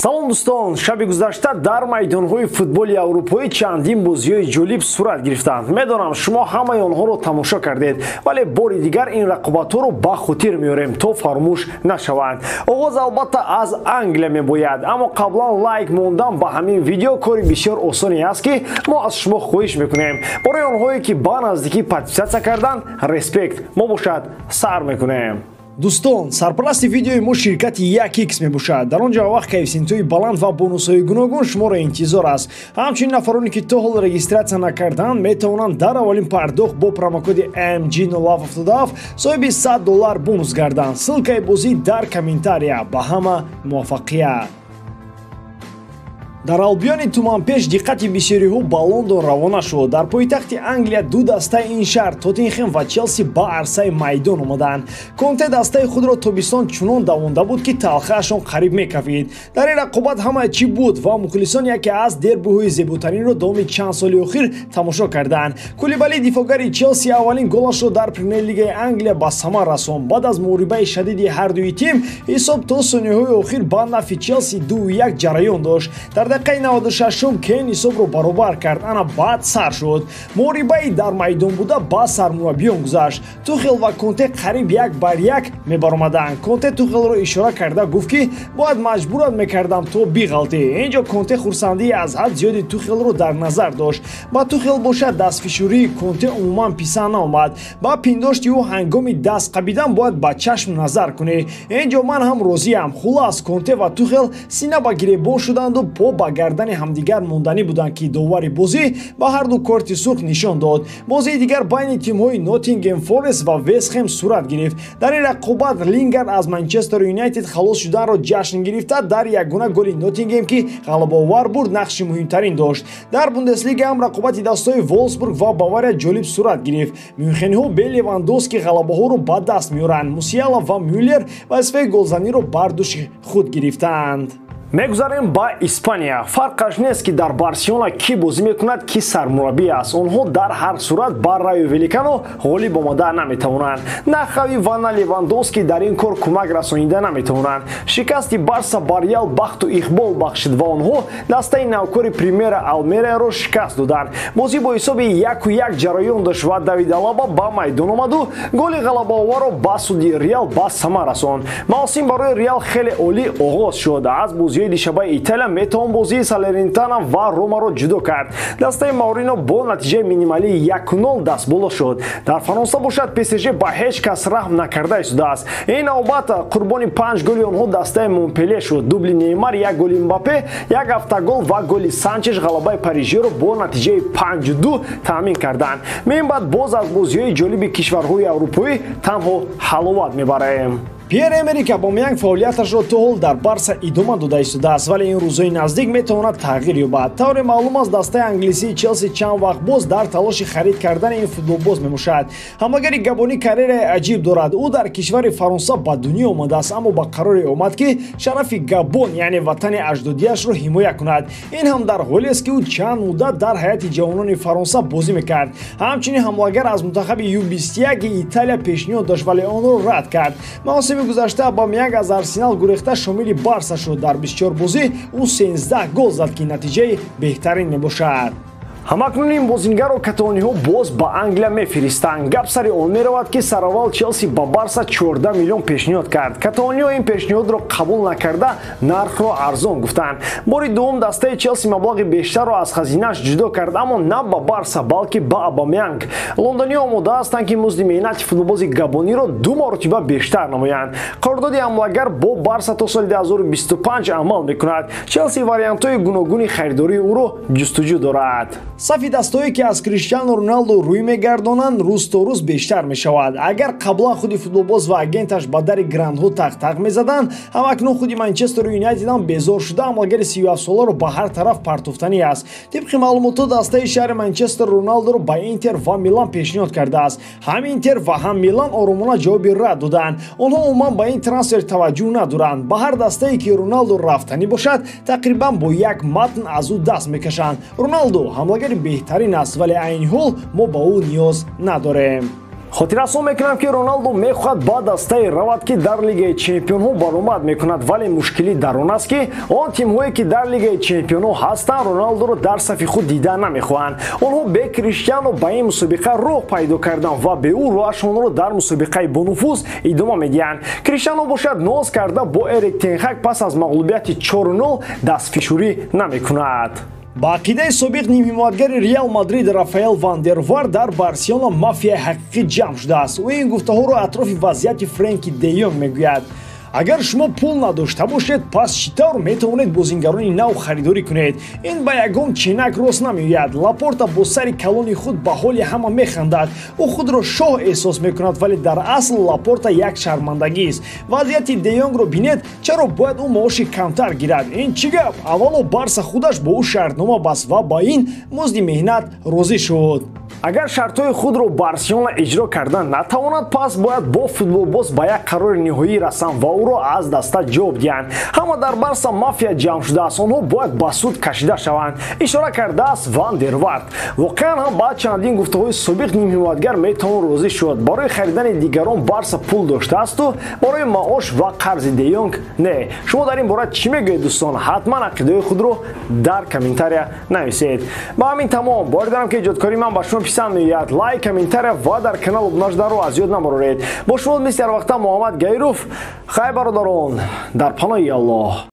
Салом дӯстон, шаби гузашта дар майдонҳои футболи аврупоӣ чандин бозиҳои ҷолиб сурат гирифтанд. Медонам, шумо ҳамаи онҳоро тамошо кардед, вале бори дигар ин рақобатҳоро ба хотир меорем, то фаромӯш нашаванд. Оғоз албатта аз Англия мебояд, аммо қаблан лайк мондан ба ҳамин видео кори бисёр осоне аст, ки мо аз шумо хоҳиш мекунем. Барои онҳое, ки ба наздикӣ подписаться карданд, респект. Мо бошад сар мекунем. Дӯстон, сарпарасти видеои мо ширкати 1x мебошад. Дар он ҷо вақт коэффисиентҳои баланд ва бонусҳои гуногун шуморо интизор аст. Ҳамчунин нафароне, ки то ҳол регистрация накардаанд, метавонанд дар аввалин пардохт бо промокоди MG077 соҳиби 100 доллар бонус гарданд. Ссылкаи бозӣ дар комментария. Ба ҳама муваффақият. Дар Албиони туманпеш диққати бисёриҳо ба Лондон равона шуд. Дар пойтахти Англия ду дастаи ин шаҳр, Тоттенхем ва Челси, ба арсаи майдон омаданд. Конте дастаи худро тобистон чунон давонда буд, ки талхаашон қариб мекафид. Дар ин рақобат ҳама чӣ буд ва мухлисон яке аз дербиҳои зеботаринро давоми чанд соли охир тамошо карданд. Кулибали, дифоъгари Челси, аввалин голашро дар Премер-лигаи Англия ба самар расонд. Баъд аз муҳорибаи шадиди ҳардуи тим, ҳисоб то сониҳои охир ба нафъи Челси 2-1 ҷараён дошт. Дар дақиқаи 96-ум Кейн ҳисобро баробар кард. Ана баъд сар шуд. Муҳорибаи дар майдон буда ба сармураббиён гузашт. Тухел ва Конте қариб як бар як мебаромаданд. Конте Тухелро ишора карда гуфт, ки бояд маҷбурат мекардам, то биғалтӣ. Ин ҷо Конте хурсандии аз ҳад зиёди Тухелро дар назар дошт. Ба Тухел бошад дастфишурии Конте умуман писанд наомад. Ба пиндошти ӯ, ҳангоми даст қабидан бояд ба чашм назар кунӣ. Ин ҷо ман ҳам розиям. Хулас, Конте ва Тухел сина ба гиребон шуданду по ба гардани ҳамдигар монданӣ буданд, ки довари бозӣ ба ҳарду корти сурх нишон дод. Бозии дигар байни тимҳои Ноттингем Форест ва Вестхем сурат гирифт. Дар ин рақобат Лингард аз Манчестер Юнайтед халос шуданро ҷашн гирифта, дар ягона голи Ноттингем, ки ғалабаовар бурд, нақши муҳимтарин дошт. Дар Бундеслига ҳам рақобати дастҳои Волфсбург ва Бавария ҷолиб сурат гирифт. Мюнхениҳо бе Левандовски ғалабаҳоро ба даст меоранд. Мусиала ва Мюллер вазифаи голзаниро бар дӯши худ гирифтаанд. Мегузарем ба Испания. Фарқаш нест, ки дар Барселона кӣ бозӣ мекунад, кӣ сармураббӣ аст, онҳо дар ҳар сурат бар Райо Валикано ғолиб омада наметавонанд. На Хави ва на Левандовски дар ин кор кӯмак расонида наметавонанд. Шикасти Барса ба Реал бахту иқбол бахшид ва онҳо дастаи навкори Примера Алмерияро шикаст доданд. Бозӣ бо ҳисоби 1-1 ҷараён дошт ва Давид Алаба ба майдон омаду голи ғалабаоварро ба суди Реал ба самар расонд. Мавсим барои Реал хеле олӣ оғоз шуд. Аз бозиҳои дишабаи Италия метавон бозии Салернитана ва Ромаро ҷудо кард. Дастаи Маурино бо натиҷаи минималии 1-0 дастболо шуд. Дар Фаронса бошад, ПСЖ ба ҳеҷ кас раҳм накарда истодааст. Ин навбат қурбони панҷ голи онҳо дастаи Монпеле шуд. Дубли Неймар, як голи Мбаппе, як автогол ва голи Санчеш ғалабаи парижиро бо натиҷаи 5-2 таъмин карданд. Мебаъд боз аз бозиҳои ҷолиби кишварҳои аврупоӣ танҳо ҳаловат мебарем. Пьер Эмерик Абомеянг фаъолияташро то ҳол дар Барса идома дода истодааст, вале ин рӯзҳои наздик метавонад тағйир ёбад. Тавре маълум аст, дастаи англисии Челси чанд вақт боз дар талоши харид кардани ин футболбоз мебошад. Ҳамлагари габонӣ карьераи аҷиб дорад. Ӯ дар кишвари Фаронса ба дунё омадааст, аммо ба қароре омад, ки шарафи Габон, яъне ватани аҷдодиашро, ҳимоя кунад. Ин ҳам дар ҳолест, ки ӯ чанд муддат дар ҳайати ҷавонони Фаронса бозӣ мекард. Ҳамчунин ҳамлагар аз мунтахаби Ю-21 Италия пешниҳод дошт, вале онро рад кард. Мавсими гузашта Абамеянг аз Арсенал гурехта шомили Барса шуд. Дар 24 бозӣ ӯ 13 гол зад, ки натиҷаи беҳтарин мебошад. Ҳамакнун ин бозингарро каталониҳо боз ба Англия мефиристанд. Гап сари он меравад, ки сараввал Челси ба Барса 14 миллион пешниҳод кард. Каталониҳо ин пешниҳодро қабул накарда, нархро арзон гуфтанд. Бори дуввум дастаи Челси маблағи бештарро аз хазинааш ҷудо кард, аммо на ба Барса, балки ба Абамеянг. Лондониҳо омода ҳастанд, ки музди меҳнати футболбози габониро ду маротиба бештар намоянд. Қарордоди ҳамлагар бо Барса то соли 2025 амал мекунад. Челси вариантҳои гуногуни харидории ӯро ҷустуҷӯ дорад. Сафи дастҳое, ки аз Криштиану Роналду рӯй мегардонанд, рӯз то рӯз бештар мешавад. Агар қаблан худи футболбоз ва агенташ ба дари грандҳо тақ-тақ мезаданд, ҳамакнун худи Манчестер Юнайтед ҳам безор шуда, ҳамлагари 37-соларо ба ҳар тараф партофтанӣ аст. Тибқи маълумотҳо, дастаи шаҳри Манчестер Роналдуро ба Интер ва Милан пешниҳод кардааст. Ҳам Интер ва ҳам Милан оромона ҷавоби рад доданд. Онҳо умуман ба ин трансфер таваҷҷӯҳ надоранд. Ба ҳар дастае, ки Роналду рафтанӣ бошад, тақрибан бо як матн аз ӯ даст мекашанд: «Роналду ҳамлагари беҳтарин аст, вале айни ҳол мо ба ӯ ниёз надорем». Хотиррасон мекунам, ки Роналдо мехоҳад ба дастае равад, ки дар Лигаи чемпионҳо баромад мекунад, вале мушкилӣ дар он аст, ки он тимҳое, ки дар Лигаи чемпионҳо ҳастанд, Роналдоро дар сафи худ дида намехоҳанд. Онҳо бе Криштиано ба ин мусобиқа роҳ пайдо карданд ва бе ӯ роҳашонро дар мусобиқаи бонуфуз идома медиҳанд. Криштиано бошад, ноз карда бо Эрик Тенхак пас аз мағлубияти 4-0 дастфишурӣ намекунад. Ба ақидаи собиқ нимҳимоятгари Реал Мадрид Рафаэл Ван дер Варт, дар Барселона мафияи ҳақиқӣ ҷамъ шудааст. Ӯ ин гуфтаҳоро атрофи вазъияти Френки де Йонг мегӯяд. Агар шумо пул надошта бошед, пас чӣ тавр метавонед бозингарони нав харидорӣ кунед? Ин ба ягон чинак рост намеояд. Лапорта бо сари калони худ ба ҳоли ҳама механдад. Ӯ худро шоҳ эҳсос мекунад, вале дар асл Лапорта як шармандагист. Вазъияти Де Йонгро бинед. Чаро бояд ӯ маоши камтар гирад? Ин чӣ гап? Аввало, Барса худаш бо ӯ шартнома баст ва ба ин музди меҳнат розӣ шуд. Агар шартҳои худро Барселона иҷро карда натавонад, пас бояд бо футболбоз ба як қарори ниҳоӣ расанд ва ӯро аз даста ҷавоб диҳанд. Ҳама дар Барса мафия ҷамъ шудааст, онҳо бояд ба суд кашида шаванд, ишора кардааст Ван дер Варт. Воқеан ҳам, ба чандин гуфтаҳои собиқ нимҳимоятгар метавон розӣ шуд. Барои харидани дигарон Барса пул доштаасту барои маош ва қарзи Де Йонг не. Шумо дар ин бора чӣ мегӯед, дӯстон? Ҳатман ақидаҳои худро дар комментария нависед. Ба ҳамин тамом. Бовар дорам, ки эҷодкории ман ба шумо писанд меояд. Лайк, комментария ва дар канал обуна шуданро аз ёд набароред. Бо шумо мисли ҳар вақта Муҳаммад Гаиров. Хайр, бародарон, дар паноҳи Аллоҳ.